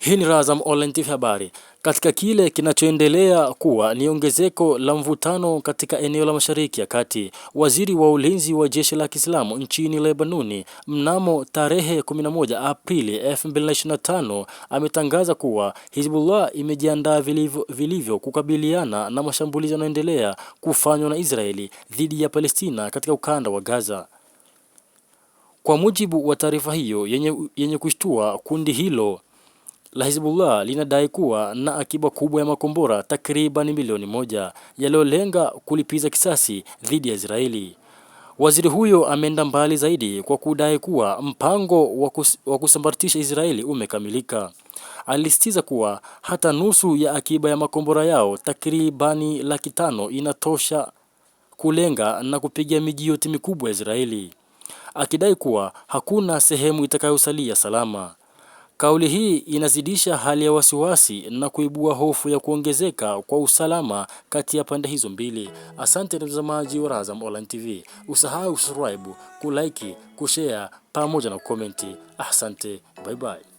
Hii ni Razam Online TV habari. Katika kile kinachoendelea kuwa ni ongezeko la mvutano katika eneo la Mashariki ya Kati, waziri wa ulinzi wa jeshi la Kiislamu nchini Lebanoni mnamo tarehe 11 Aprili 2025 ametangaza kuwa Hizbullah imejiandaa vilivyo kukabiliana na mashambulizi yanayoendelea kufanywa na Israeli dhidi ya Palestina katika ukanda wa Gaza. Kwa mujibu wa taarifa hiyo yenye kushtua, kundi hilo la Hizbullah linadai kuwa na akiba kubwa ya makombora takriban milioni 1 yaliyolenga kulipiza kisasi dhidi ya Israeli. Waziri huyo ameenda mbali zaidi kwa kudai kuwa mpango wa kusambaratisha Israeli umekamilika. Alisisitiza kuwa hata nusu ya akiba ya makombora yao takribani 500,000 inatosha kulenga na kupiga miji yote mikubwa ya Israeli, akidai kuwa hakuna sehemu itakayosalia salama. Kauli hii inazidisha hali ya wasiwasi na kuibua hofu ya kuongezeka kwa usalama kati ya pande hizo mbili. Asante mtazamaji wa Razam Online TV. Usahau kusubscribe, kulike, kushare pamoja na kukomenti. Asante, bye bye.